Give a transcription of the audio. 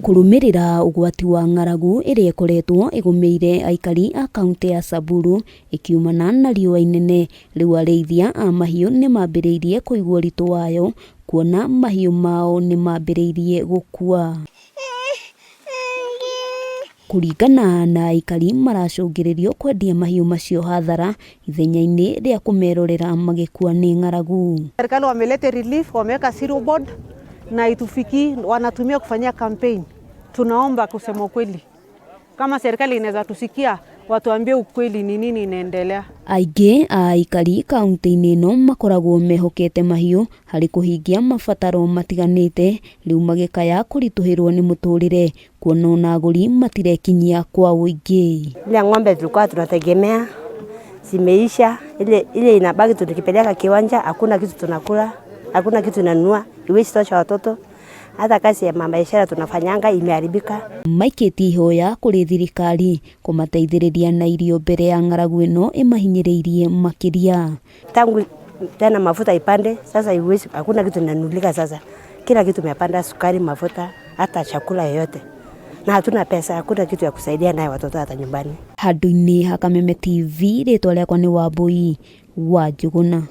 Kũrũmĩrĩra ũgwati wa ng'aragu ĩrĩa ĩkoretwo ĩgũmĩire aikari a kauntĩ ya Samburu ĩkiumana na riũa inene, rĩu arĩithia a mahiũ nĩ mambĩrĩirie kũigua ũritũ wayo kuona mahiũ mao nĩ mambĩrĩirie gũkua. Kũringana na aikari maracũngĩrĩrio kwendia mahiũ macio hathara ithenya-inĩ rĩa kũmerorera magĩkua nĩ ng'aragu. Serikali wamelete relief, wameweka cereal board na itufiki, wanatumia kufanyia campaign. Tunaomba kusema ukweli, kama serikali inaweza tusikia, watuambie ukweli ni nini inaendelea. Aingĩ a aikari kaunti-inĩ ĩno makoragwo mehokete mahiũ harĩ kũhingia mabataro matiganĩte, rĩu magĩkaya kũritũhĩrwo nĩ mũtũrĩre kuona ona agũri matirekinyia kwa ũingĩ. Ile ng'ombe tulikuwa tunategemea zimeisha, ile ile inabaki tukipeleka kiwanja, hakuna kitu tunakula, hakuna kitu tunanunua, iwezi tosha watoto. Hata kazi ya mabiashara tunafanyanga imeharibika. Maikĩtie ihoya kũrĩ thirikari kũmateithĩrĩria na irio mbere ya ng'aragu ĩno ĩmahinyĩrĩirie makĩria. Tangu tena mafuta ipande sasa, iwezi, hakuna kitu inanunulika sasa. Kila kitu imepanda, sukari, mafuta, hata chakula yoyote, na hatuna pesa, hakuna kitu ya kusaidia naye watoto hata nyumbani. Handũ-inĩ ha Kameme TV, rĩtwa rĩakwa nĩ Wambui wa Njũgũna.